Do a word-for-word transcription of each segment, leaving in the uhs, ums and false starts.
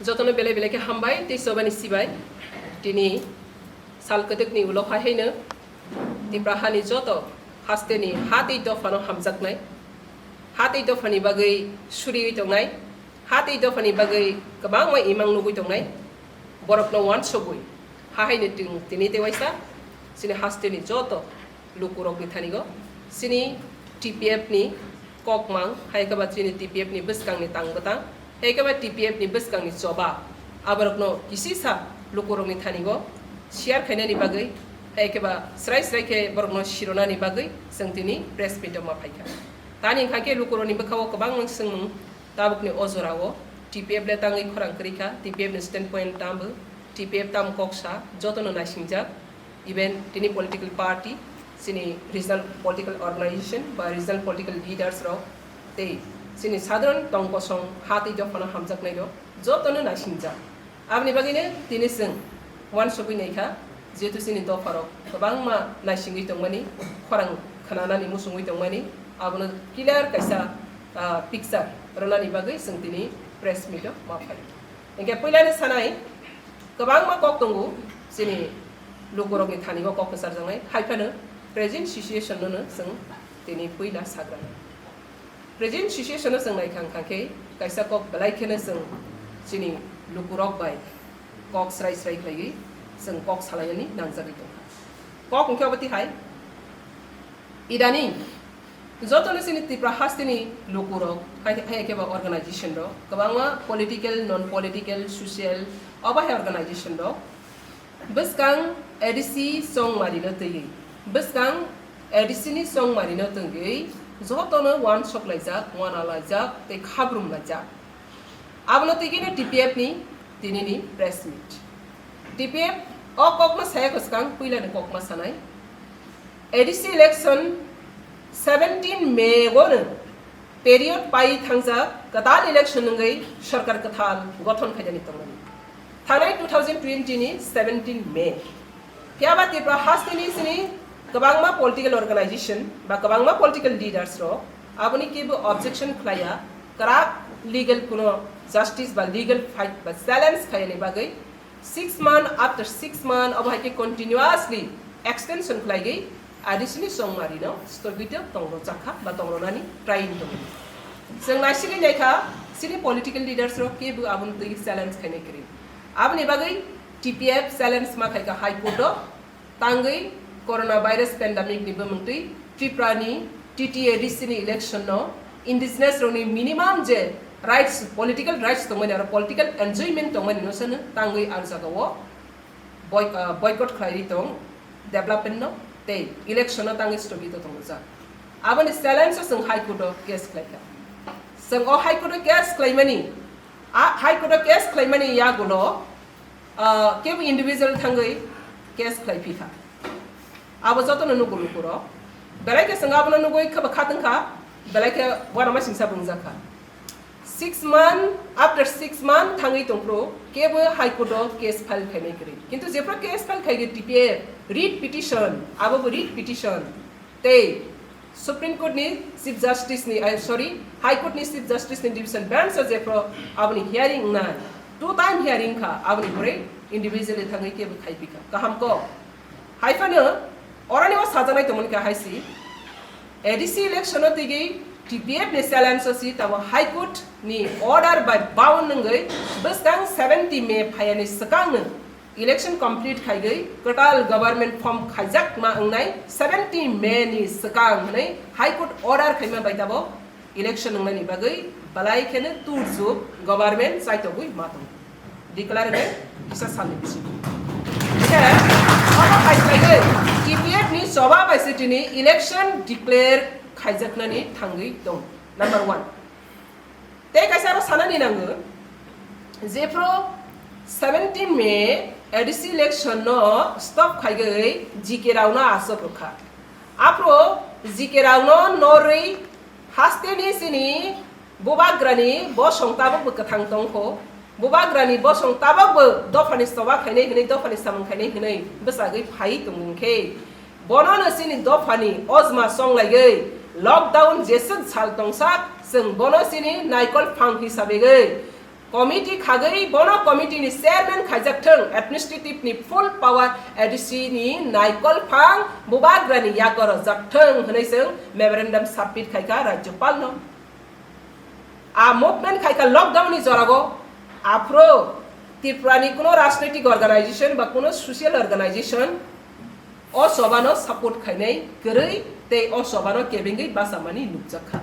Jotono belai belai khe hambai tei chobani sibai. Tini sal kwdwkni ulo hai haino Tipra hani joto hasteni ha tei dophano hamjaknai, ha tei dophani bagwi suriwi tongnai, ha tei dophani bagwi kwbangma imang nugwi tongnai, borokno uansugwi ha haino tini tei waisa chini hasteni joto lukurokni thanigo chini T P F ni kokmang, hai khe ba chini T P F ni bwskangni tang bwtang, hai khe ba T P F ni bwskangni choba, aborokno kisisa lukurokni thanigo share khainani bagwi, hai khe ba srai srai khe borokno sironani bagwi chwng tini press meet o ma phaikha. Tani wngkha khe lukurokni bwkhao kwbangma swngmung, tabukni o jorao T P F le tangwi khorang kwrwi kha, T P F ni standpoint tamo, T P F tamo kok sa, jotono naisingjak. Even tini political party, chini regional political organization ba regional political leaders rok tei chini sadharan tong kosong ha tei dophano hamjaknai rok jotono naisingjak. Aboni bagwino tini chwng uansugwi naikha, jehetu chini dopha rok kwbangma naisingwi tongmani, khorang khwnanani muchungwi tongmani, abono clear kaisa, ah, picture rwnani bagwi chwng tini press meet o ma phai. Hinkhe puilani sanai kwbangma kok tongo, chini lukurokni thani o kok kwcharjaknai, hai phano present situation no no chwng tini puila sagra. Present situation no chwng naikha wngkha khe kaisa kok belai kheno chwng chini lukurok bai kok srai srai khlaiwi chwng kok salainani nangjagwi tongkha. Kok wngkhe obo tihai, idaning jotono chini Tripura hasteni lukurok, hai, hai khe ba organization rok, kwbangma political, non political, social, obo hai organization rok bwskang A D C chongmari no twiwi, bwskang A D C ni chongmari no twiwi jotono uansuk laijak, uana laijak tei khabrum laijak. Abono twiwi no T P F ni tini ni press meet. T P F o kokma saya kwchwkang puila ni kokma sanai. A D C election seventeen May o no period pai thangjak kwtal election wngwi sorkar kwthal gothon khainani tongmani. Thanai two thousand twenty ni seventeen May. Phiya ba Tripura hasteni chini kwbangma political organization ba kwbangma political leaders rok aboni kebo objection khlaiya, kwrak legal kuno justice ba legal fight ba challenge khaiyani bagwi six month after six month obo hai khe continuously extension khlaigwi A D C ni chongmari no stogito tongro chakha ba tongro nani trying tongo. Chwng naisigwi naikha chini political leaders rok kebo aboni twi challenge khainai kwrwi. Aboni bagwi T P F challenge ma khaikha High Court o, tangwi coronavirus pandemic ni bumungtwi Tripura ni T T A D C ni election no indigenous rokni minimum je rights, political rights tongmani aro political enjoyment tongmani no sano tangwi ar jagao boi-, ah, boycott khlaiwi tong development no tei election no tangwi stogito tongrijak. Aboni challenge o chwng High Court o case khlaikha. Chwng o High Court o case khlaimani, a High Court o case khlaimani yagulo, ah, kebo individual thangwi case khlaiphikha. Abo jotono nugo lukurok. Belai khe chwng abono nugwi khaba khatungkha, belai khe uanama singsa bungjakha. Six month, after six month thangwi tongphuru kebo High Court o case file khainai kwrwi. Kintu jephru case file khaigwi T P F, writ petition, abo bo writ petition. Tei Supreme Court ni Chief Justice ni, I am sorry, High Court ni Chief Justice ni division bench o jephru aboni hearing wngnai, two time hearing kha, aboni pore individually thangwi kebo khaipikha. Kaham kok. Hai phano oroni o sajaknai tongmani kha hai si, A D C election o tigi T P F ni challenge o si tabo High Court ni order bai bound wngwi bwskang seventy May phaiyani swkang no election complete khaigwi kwtal government form khaijakma wngnai seventy May ni swkang hwnwi High Court order khaima bai tabo election wngnani bagwi belai kheno turjuk government chaitogwi ma tongo. Declare wngwi kisa salni bisingo. Khe obo kaislaiwi T P F ni choba bai se tini election declare khaijaknani thangwi tongo. Number one. Tei kaisa aro sanani nango, jephru seventeen May A D C election no stop khaigwi G K Rao no achuk rwkha. Aphru G K Rao no norwi hasteni chini bubagrani bosong tabukbo kwthang tongkho. Bubagrani bosong tabukbo dophani choba khainai hwnwi, dophani samung khainai hwnwi bwchagwi phai tongmung khe, bono no chini dophani ojma chonglaigwi lockdown jeswk sal tongsak, chwng bono chini naikol phang hisabegwi Committee khagwi bono committee ni chairman khaijak thung, administrative ni full power A D C ni naikol phang bubagra ni yago rwjak thung hwnwi chwng memorandum submit khaikha Rajyapal no. A movement khaikha lockdown ni jorago, aphuru Tripura ni kuno rajnaitik organization ba kuno social organization o chobano support khainai kwrwi tei o chobano kebengwi bachamani nukjakha.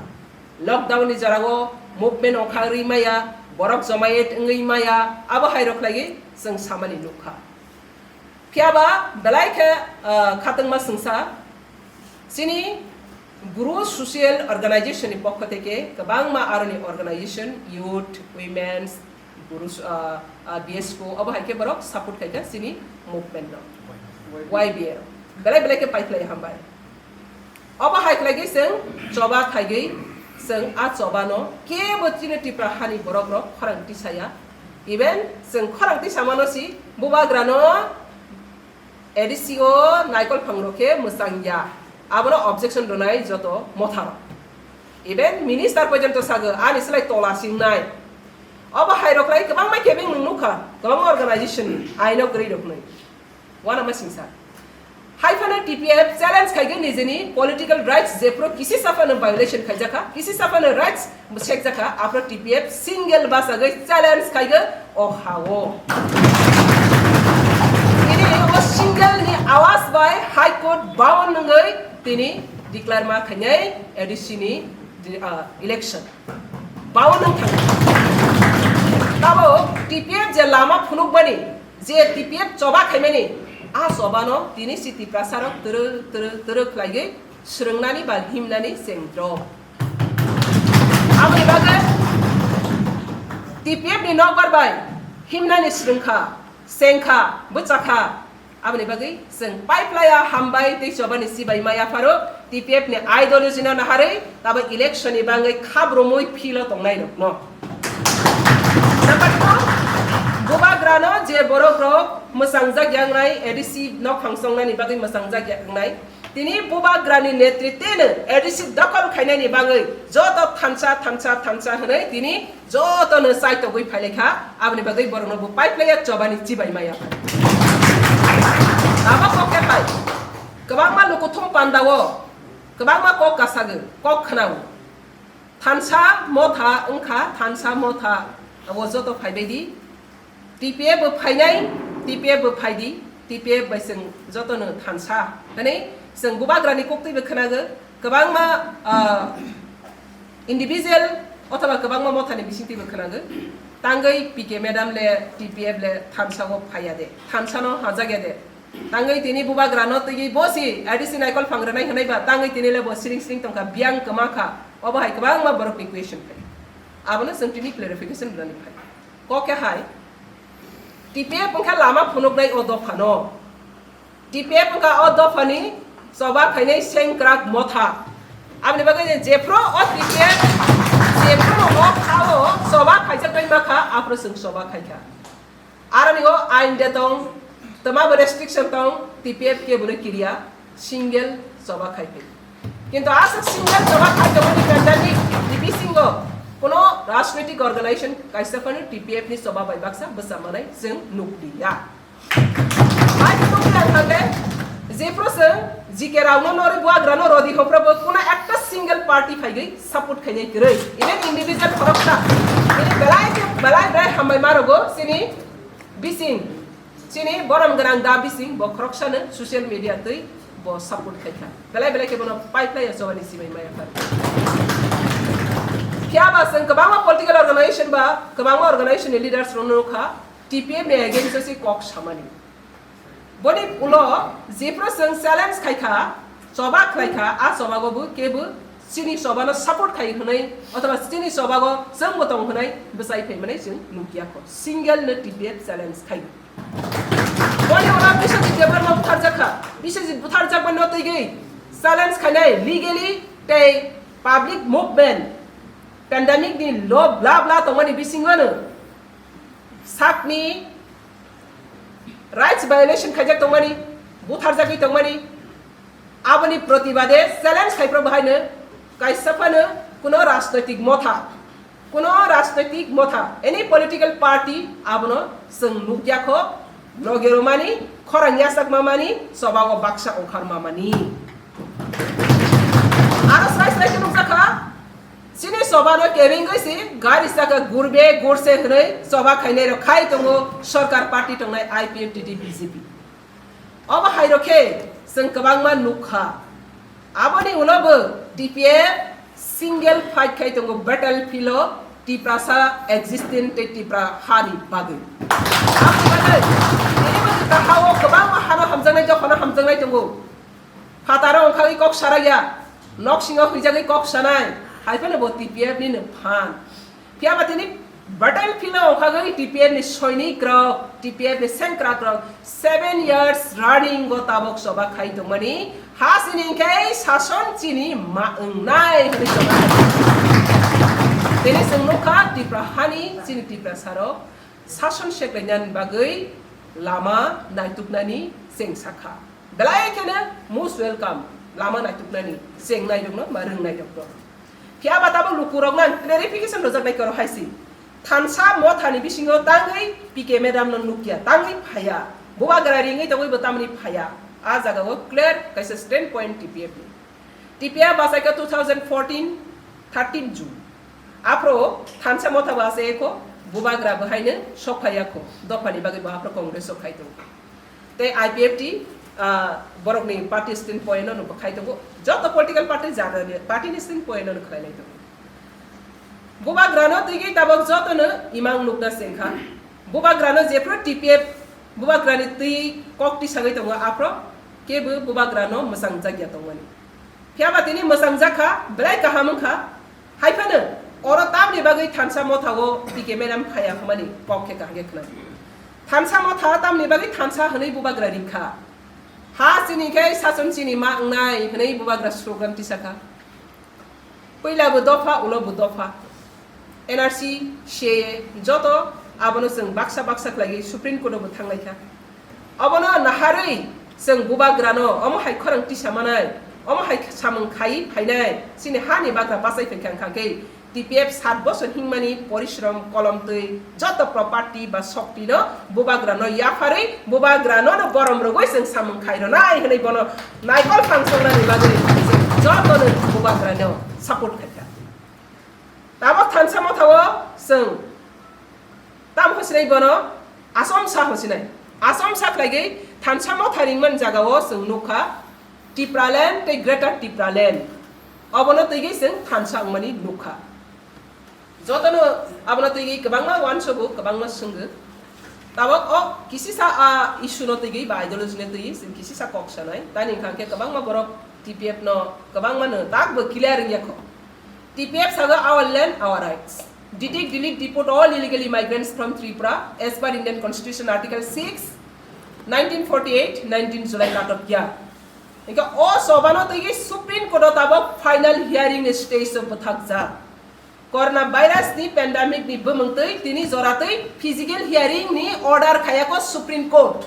Lockdown ni jorao movement ongkha rwi maya, borok jomayet wngwi maya, abo hai rok khlaiwi chwng samani nukha. Phiya ba belai khe, ah, khatungma swngsa, chini Bru Social Organization ni pokho theke kwbangma aroni organization, youth, women's, Bru, ah, ah, B S P O, abo hai khe borok support khaikha chini movement no. Y B A belai belai khe paikhlai hambai. Obo hai khlaigwi chwng choba khaigwi chwng a chobano kebo chini Tripura hani borok rok khorang tisaya. Even chwng khorang tisamano si bubagrano A D C o naikol phang rok khe mwchang ya. Abono objection rwnai joto motha rok. Even minister porjonto sago ani slai tola singnai. Obo hai rok lai kwbangma kebeng nwng nukha, kwbangma organization ni aino kwrwi rok nwi. Wana ma singsa. Hai phano T P F challenge khaigwi nijini political rights jephru kisi saphano violation khaijakha, kisi saphano rights sekjakha, aphro T P F single bachagwi challenge khaigwi o hao. Tini o single ni awas bai High Court bound wngwi tini declare ma khainai A D C ni, ah, election. Bound wng thang. Tabo T P F je lama phunukmani, je T P F choba khaimani, a chobano tini si Tiprasa rok twrwk twrwk twrwk khlaiwi swrwngnani ba himnani chengdrop. Aboni bagwi T P F ni nokbar bai himnani swrwngkha, chengkha, bwchakha. Aboni bagwi chwng paiplaya hambai tei chobani chibai maya pharo T P F ni ideology no naharwi tabo election ni bangwi khabrumwi philo tongnai rokno. Number two, bubagrano je borok rok mwchangjak yangnai A D C nok phang chongnani bagwi mwchangjak yangnai. Tini bubagrani netritwno A D C dokhol khainani bagwi joto thansa, thansa, thansa hwnwi tini jotono chaitogwi phailaikha, aboni bagwi borokno bo paiplaya chobani chibai maya phai. Abo kok khe phai. Kwbangma lukuthum pandao, kwbangma kok kasago, kok khwnao. Thansa motha wngkha, thansa motha abo joto phaibaidi. T P F bo phainai, T P F bo phaidi, T P F bai chwng jotono thansa. Hwnwi chwng bubagrani koktwibo khwnago, kwbangma, ah, individual othoba kwbangma mothani bisingtwibo khwnago. Tangwi P K madam le T P F le thansao phaiya de, thansano hajakya de. Tangwi tini bubagrano twiwi bo si A D C naikol phang rwnai hwnwi ba tangwi tini le bo siring siring tongkha, biyang kwma kha. Obo hai kwbangma borokni question phai. Abono chwng tini clarification rwnani phai. Kok khe hai, T P F wngkha lama phunuknai o dophano. T P F wngkha o dophani choba khainai sengkrak motha. Aboni bagwi je jephru o T P F jephru o phao choba khaijak bai makha, aphru chwng choba khaikha. Aroni o ain de tong, twma bo restriction tong, T P F kebo no kiriya, single choba khai phi. Kintu aswk single choba khai tongmani pandemic ni bisingo kuno rajnitik organization kaisa phano T P F ni choba bai baksa bwsa manai chwng nukliya. Hai nukliya thangkhe jephru chwng G K Rao no norwi buagra no rodi hopra bo kuno ekta single party phaigwi support khainai kwrwi. Even individual khoroksa, ini belai khe belai belai hambai marogo chini bising, chini borom gwnang da bising bo khoroksano social media twi bo support khaikha. Belai belai khe bono pipeline chobani sibai maya kha. Phiya ba chwng kwbangma political organization ba kwbangma organization ni leaders rokno nukha T P F ni against o se kok samani. Boni ulo jephru chwng challenge khaikha, choba khlaikha, a chobago bo kebo chini chobano support khai hwnwi othoba chini chobago chwngbo tong hwnwi bwchai phaimani chwng nukya kho. Single no T P F challenge khai. Boni ulo Biswajit Debbarma butharjakha. Biswajit butharjakma no twigwi challenge khainai legally tei public movement pandemic ni lo bla bla tongmani bisingo no sakni rights violation khaijak tongmani, butharjagwi tongmani, aboni protibade challenge khai phano bahaino kaisa phano kuno rajnoitik motha Kuno rajnoitik motha, any political party abono chwng nukya kho, loge romani, khorang yachakma mani, chobago baksa ongkharma mani. Aro sai sai khe nukjakha, chini chobano kebengwi si gari chakha gurbe gurse hwnwi choba khainai rok khai tongo, sorkar party tongnai I P F T D B J P. Obo hai rok khe chwng kwbangma nukha. Aboni ulo bo T P F single fight khai tongo battlefield o Tiprasa existence tei Tipra hani bagwi. Aboni bagwi tini bo Tipra hao kwbangma hano hamjaknai, dophano hamjaknai tongo. Phataro wngkhagwi kok saraya, nok singo huijagwi kok sanai, hai phano bo T P F ni no phan. Phiya ba tini battlefield o wngkhagwi T P F ni soinik rok, T P F ni sengkrak rok seven years running o tabok choba khai tongmani, ha chini hwnkhe sason chini ma wngnai hwnwi choba khai. Tini chwng nukha Tipra hani chini Tiprasa rok sason seklainani bagwi lama naituknani chwng sakha. Belai kheno most welcome, lama naituknani chwng nairokno ba rwng nairokno. Phiya ba tabuk lukurokno ang clarification rwjaknai koro hai si. Thansa mothani bisingo tangwi P K madam no nukya, tangwi phaya. Bubagra ringwi tongwi bo tamni phaya. A jagao clear kaisa standpoint T P F ni. T P F bachaikha two thousand fourteen thirteen June. Aphro thansa motha bo achaikho, bubagra bo haino sok phaiya kho. Dophani bagwi bo aphro Congress o khai tongo. Tei I P F T, ah, borokni party stand point no khai tongo. Joto political party jagani party ni stand point no khlai lai tongo. Bubagrano tigi tabok jotono imang nukna sengkha. Bubagrano jephru T P F bubagrani twi kok tisagwi tongo aphro kebo bubagrano mwsang jakya tongmani. Phiya ba tini mwsang jakha, belai kaham wngkha. Hai phano oro tamni bagwi thansa mothao P K madam phaiya hwnmani kok khe kaham khe khna. Thansa motha tamni bagwi thansa hwnwi bubagra ringkha. Ha chini khe sason chini ma wngnai hwnwi bubagra slogan tisakha. Puila bo dopha, ulo bo dopha. N R C, C A A, joto abono chwng baksa baksa khlaiwi Supreme Court o bo thanglaikha. Obono naharwi chwng bubagrano omo hai khorang tisa manai, omo hai samung khai phainai, chini hani bagra bachai phaikha wngkha khe T P F sat bosor hingmani porishrom, kolom twi joto property ba shokti no bubagrano yapharwi bubagrano no borom rwgwi chwng samung khai rwnai hwnwi bono naikol phangsongnani bagwi chwng joto no bubagrano support khaikha. Tabok thansa mothao chwng tam hwsinai bono asom sa hwsinai. Asom sa khlaigwi thansa motha ringmani jagao chwng nukha Tipraland tei Greater Tipraland. Obono twigwi chwng thansa wngmani nukha. Jotono abono twigwi kwbangma uansogo, kwbangma swnggo. Tabok o kisisa a issue no twigwi ba ideology no twigwi chwng kisisa kok sanai. Tani hwnkha khe kwbangma borok T P F no kwbangma no tak bo clear wngya kho. T P F sago our land, our rights. Detect, delete, deport all illegal immigrants from Tripura as per Indian Constitution Article six, nineteen forty-eight, nineteen July cut off year. Hingke o chobano twi Supreme Court o tabok final hearing ni stage o bwthakjak. Corona virus ni pandemic ni bumung twi tini jora twi physical hearing ni order khayako Supreme Court.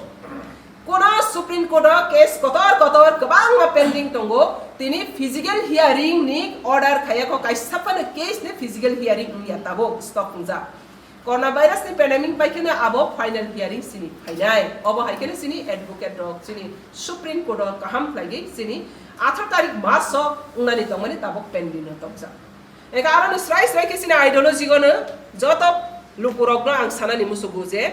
Kono Supreme Court o case kotor kotor kwbangma pending tongo, tini physical hearing ni order khayako kaisa phano case ni physical hearing wngya tabuk stop wngjak. Corona virus ni pandemic bai kheno abo final hearing sini phainai. Obo hai kheno sini advocate rok sini Supreme Court o kaham khlaigwi sini atharo tarik March o wngnani tongmani tabuk pending no tokjak. Eka aro no srai srai khe sini ideology gono joto lukurokno ang sanani musugo je,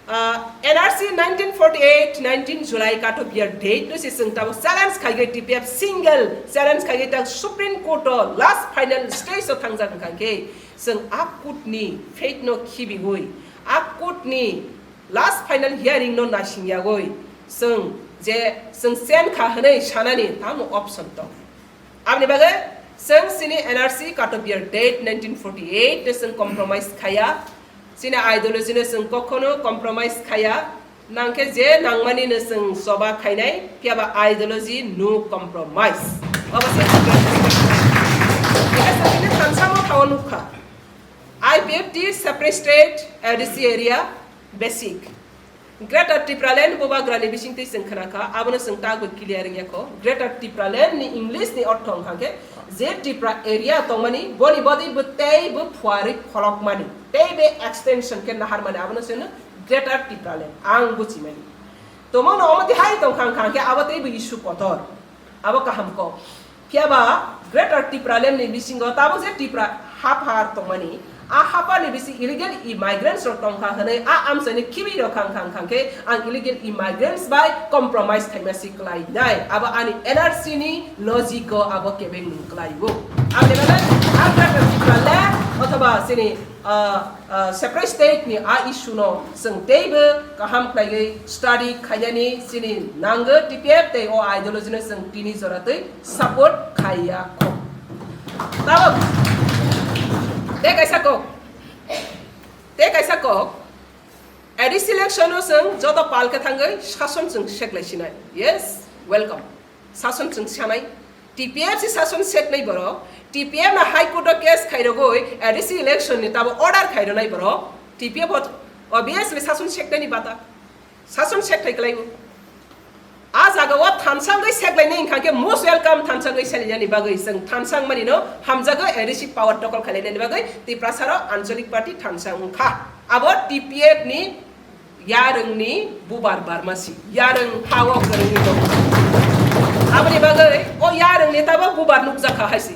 ah, N R C nineteen forty-eight, nineteen July cut off year date no se chwng tabuk challenge khaigwi T P F single challenge khaigwi tak Supreme Court o last final stage o thangjak wngkha khe chwng a court ni fate no khibigwi a court ni last final hearing no naising yagwi chwng je chwng chen kha hwnwi sanani tamo option tong. Aboni bagwi chwng chini N R C cut off year date nineteen forty-eight no chwng compromise khaya, chini ideology no chwng kokhono compromise khaya, nangkhe je nangmani no chwng choba khainai, phiya ba ideology no compromise. Obo se thansa mothao nukha. I P F T separate state, A D C area, basic. Greater Tipraland bubagrani bisingtwi chwng khna kha, abono chwng ta bo clear wngya kho. Greater Tipraland ni English ni ortho wngkha khe je Tripura area tongmani, boni body bo tei bo phuarwi pholokmani, tei be extension khe naharmani, abono chwngno Greater Tipraland ang buchimani. Tomono omo tihai tongkha wngkha khe abo tei bo issue kotor. Abo kaham kok. Phiya ba Greater Tipraland ni bisingo tabuk je Tripura haphar tongmani, a haphar ni bisi illegal immigrants rok tongkha hwnwi a amchaini khibi rok khang khang khang khe ang illegal immigrants bai compromise khaima si kwlai nai. Abo ani N R C ni logic o abo kebeng nung kwlai o. Aboni bagwi a Greater Tipraland othoba chini ah, ah, separate state ni a issue no chwng teibo kaham khlaiwi study khainani chini nango T P F tei o ideology no chwng tini jora twi support khaiya kho. Tabuk tei kaisa kok, tei kaisa kok, A D C election no chwng joto pal khe thangwi sason chwng seklai sinai. Yes, welcome. Sason chwng sanai. T P F si sason seknai borok. T P F na High Court o case khairogwi A D C election ni tabo order khaironai borok. T P F o obviously sason seknai ni bata. Sason sekthai kwlai o. A jaga o thansa wngwi seklainai wngkha khe most welcome thansa wngwi selainani bagwi chwng thansa wngmani no hamjago A D C power tokol khailainani bagwi Tiprasa rok Anchalik Party thansa wngkha. Abo T P F ni Yarwng ni bubar barma si, yarwng ha o kwrwngwi tongo. Aboni bagwi o yarwng ni tabuk bubar nukjakha hai si.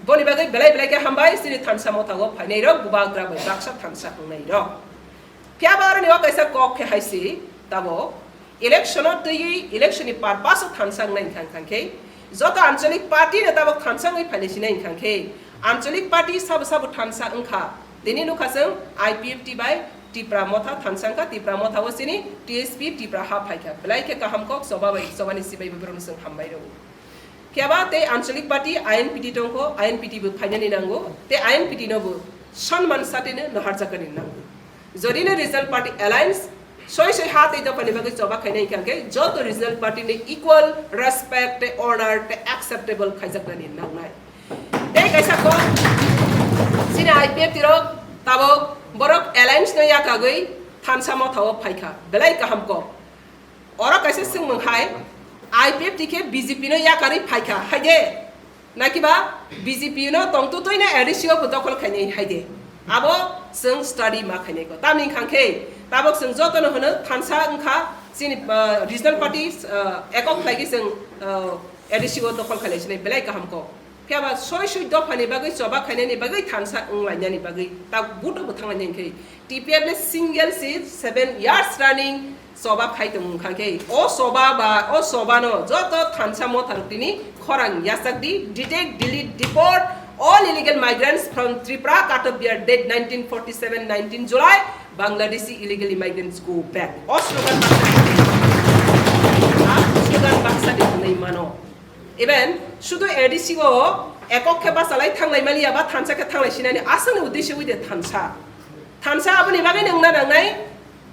Boni bagwi belai belai khe hambai, chini thansa motha o phainai rok bubagra bai baksa thansa wngnai rok. Phiya ba aroni o kaisa kok khe hai si, tabuk election o twiwi election ni purpose o thansa wngnai wngkha wngkha khe, joto Anchalik Party no tabuk thansa wngwi phainai sinai wngkha khe, Anchalik Party sabo sabo thansa wngkha. Tini nukha chwng I P F T bai Tipra Motha thansa wngkha, Tipra Motha o chini T S P Tipra ha phaikha. Belai khe kaham kok choba bai, chobani sibai bai borokno chwng hambai rwo. Phiya ba tei Anchalik Party I N P T tongkho, I N P T bo phainani nango, tei I N P T no bo sonman satino naharjakani nango. Jodi no Regional Party Alliance soi soi ha tei dophani bagwi choba khainai wngkha khe joto Regional Party ni equal respect tei honor tei acceptable khaijaknani nangnai. Tei kaisa kok, chini I P F T rok tabuk borok alliance no yakagwi thansa motha o phaikha, belai kaham kok. Oro kaisa swngmung hai, I P F T khe B J P no yakarwi phaikha, hai de? Naki ba B J P no tongtwtwi no A D C o bo dokhol khainai hai de? Abo chwng study ma khainai ko. Tamni wngkha khe tabuk chwng joto no hwno thansa wngkha chini, ah, regional party, ah, ekok khlaigwi chwng, ah, A D C o dokhol khainai sinai belai kaham ko. Phiya ba soi soi dophani bagwi choba khainani bagwi thansa wnglainani bagwi ta buto bo thanglainai khe T P F le single seat seven years running choba khai tong wngkha khe o choba ba o choba no joto thansa motha rok tini khorang yachak di, detect, delete, deport all illegal migrants from Tripura, cut off their date nineteen forty-seven, nineteen July, Bangladeshi illegal immigrants go back. O slogan baksa di, a slogan baksa di hwnwi mano. Even sudu A D C o ekok khe bachalai thanglai maliya ba thansa khe thanglai sinani aswkni uddesyo wi de thansa. Thansa aboni bagwi nungna nangnai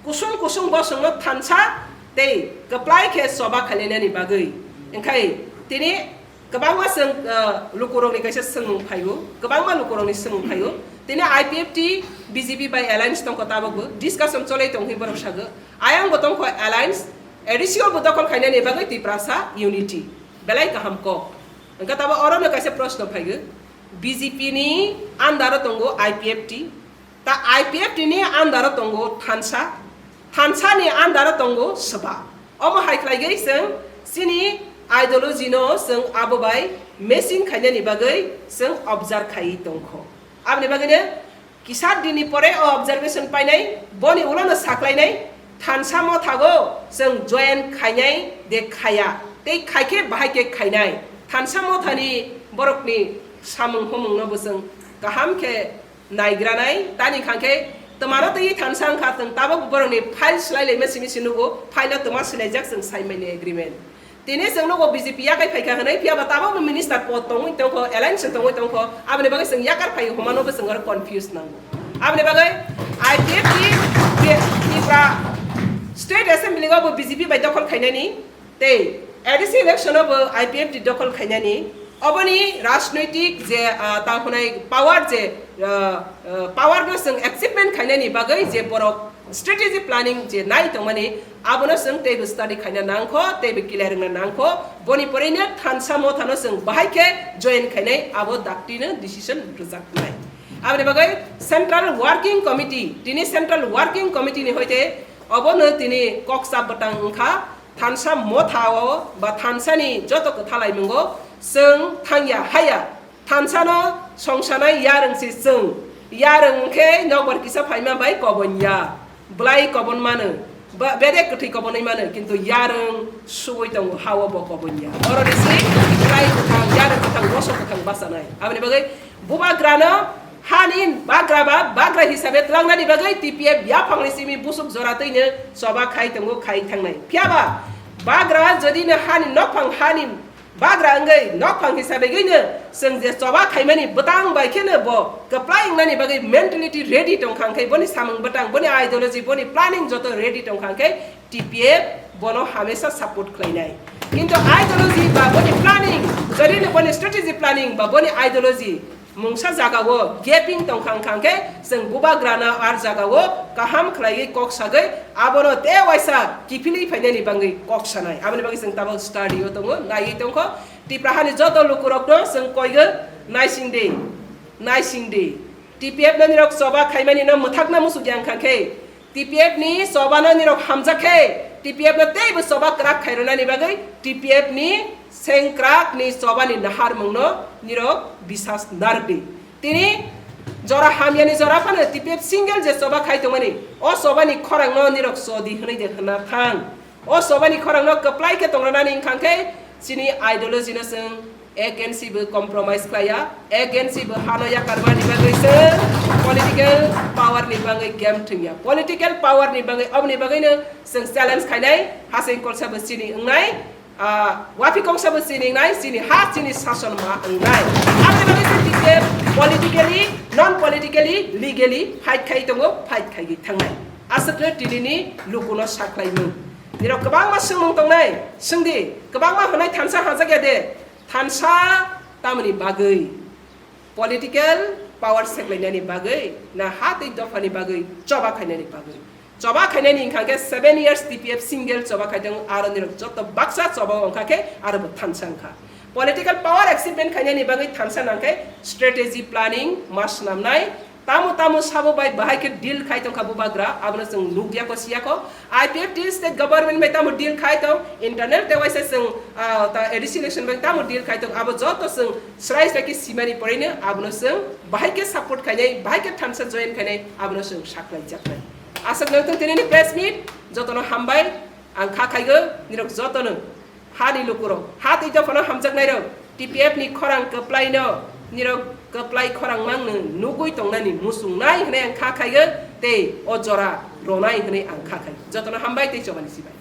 kusung kusung bosongno thansa tei kwplai khe choba khailainani bagwi. Wngkhai tini kwbangma chwng, ah, lukurokni kaisa swngmung phaio, kwbangma lukurokni swngmung phaio. Tini I P F T, B J P bai alliance tongkha tabukbo discussion cholai tongwi borok sago. Ayang bo tongkha alliance, A D C o bo dokhol khainani bagwi Tiprasa unity. Belai kaham kok. Wngkha tabo orono kaisa proshno phaigo. B J P ni under o tongo I P F T. Ta I P F T ni under o tongo thansa. Thansa ni under o tongo soba. Omo hai khlaigwi chwng chini ideology no chwng abo bai matching khainani bagwi chwng observe khaiwi tongkho. Aboni bagwino kisa dinni pore o observation painai, boni ulono saklainai, thansa mothago chwng join khainai de khaya, tei khaikhe bahai khe khainai. Thansa mothani borokni samung humungno bo chwng kaham khe naigranai, tani khangkhe twmano twi thansa wngkha, chwng tabuk borokni file swlai laima simi si nugo, file o twma swlaijak chwng sai mani agreement. Tini chwng nugo B J P yakai phaikha hwnwi, phiya ba tabukbo minister pod tongwi tongkho, alliance tongwi tongkho, aboni bagwi chwng yakar phai humano bo chwng oro confuse nango. Aboni bagwi I P F T je Tripura State Assembly o bo B J P bai dokhol khainani, tei A D C election o bo I P F T dokhol khainani, oboni rajnoitik je, ah, ta hwnai power je, ah, ah, power no chwng achievement khainani bagwi je borok Strategy planning je nai tongmani, abono chwng teibo study khaina nangkho, teibo clear wngna nangkho. Boni porino thansa mothano chwng bahai khe join khainai, abo daktino decision rwjaknai. Aboni bagwi Central Working Committee, tini Central Working Committee ni hoite obono tini kok chap bwtang wngkha, thansa mothao ba thansani joto kwthalaimungo chwng thangya haya. Thansano songsanai yarwng se chwng. Yarwng khe nokbar kisa phaima bai kobonya. Bwlai kobon mano. Ba-, bedek kwthwi kobonwi mano. Kintu yarwng sugwi tongo, hao bo kobonya. Oro ni se bwlai kwthang, yarwng kwthang, bosong kwthang bachanai. Aboni bagwi bubagrano hani bagra ba bagra hisabe twlangnani bagwi T P F yaphangni simi busuk jora twino choba khai tongo, khai thangnai. Phiyaba bagra jodi no hani nokphang hani bagra wngwi nokphang hisabe gwi no chwng je choba khaimani bwtang bai kheno bo kwplai wngnani bagwi mentality ready tongkha, hwnkhe boni samung bwtang, boni ideology, boni planning joto ready tongkha, hwnkhe T P F bono hamesa support khlainai. Kintu ideology ba boni planning, jodi no boni strategy planning ba boni ideology mungsa jagao gaping tongkha wngkha, hwnkhe chwng bubagrano ar jagao kaham khlaiwi kok sagwi abono tei waisa kiphilwi phainani bagwi kok sanai. Aboni bagwi chwng tabuk study o tongo, naiwi tongkho. Tipra hani joto lukurokno chwng koigo naising di, naising di. T P F no nirok choba khaimani no mwthakna muchukya wngkha khe, T P F ni choba no nirok hamjak khe, T P F no teibo choba kwrak khairwnani bagwi T P F ni sengkrak ni choba ni naharmung no nirok bisas narwk di. Tini jora hamya ni jora phano T P F single je choba khai tongmani, o choba ni khorang no nirok chodi hwnwi de hwnna thang. O choba ni khorang no kwplai khe tongranani wngkha khe chini ideology no chwng against bo compromise khlaiya, against bo hano yakarmani bagwi chwng political power ni bagwi game thwngya. Political power ni bagwi, oboni bagwi no chwng challenge khainai, hasing kolsa bo chini wngnai, ah, wapi kongsa bo chini wngnai, chini ha chini sason ma wngnai. Aboni bagwi chwng T P F politically, non politically, legally fight khai tongo, fight khai thangnai. Aswkno tini ni lukuno sakhlaimung. Nirok kwbangma swngmung tongnai, swngdi, kwbangma hwnai thansa hajak ya de, thansa tamoni bagwi, political power seklainani bagwi, na ha tei dophani bagwi, choba khainani bagwi. Choba khainani wngkha khe seven years T P F single choba khai tong, aro nirok joto baksa choba wngkha khe aro bo thansa wngkha. Political power achievement khainani bagwi thansa nangkhe strategy planning ma swnamnai, tamo tamo sabo bai bahai khe deal khai tongkha bubagra, abono chwng nukya ko siya ko. I P F T state government bai tamo deal khai tong, internal te waisa chwng, ah, ta A D C election bai tamo deal khai tong, abo joto chwng srai srai khe simani porino abono chwng bahai khe support khainai, bahai khe thansa join khainai, abono chwng saklai jaknai. Aswk nang tong tini ni press meet, jotono hambai, ang kha khaigo, nirok jotono. Hani lukurok, ha tei dophano hamjaknairok, T P F ni khorang kwplaino, nirok kwplai khorang mangno nugwi tongnani muchungnai hwnwi ang kha khaigo, tei o jora ronai hwnwi ang kha khai. Jotono hambai tei chobani sibai.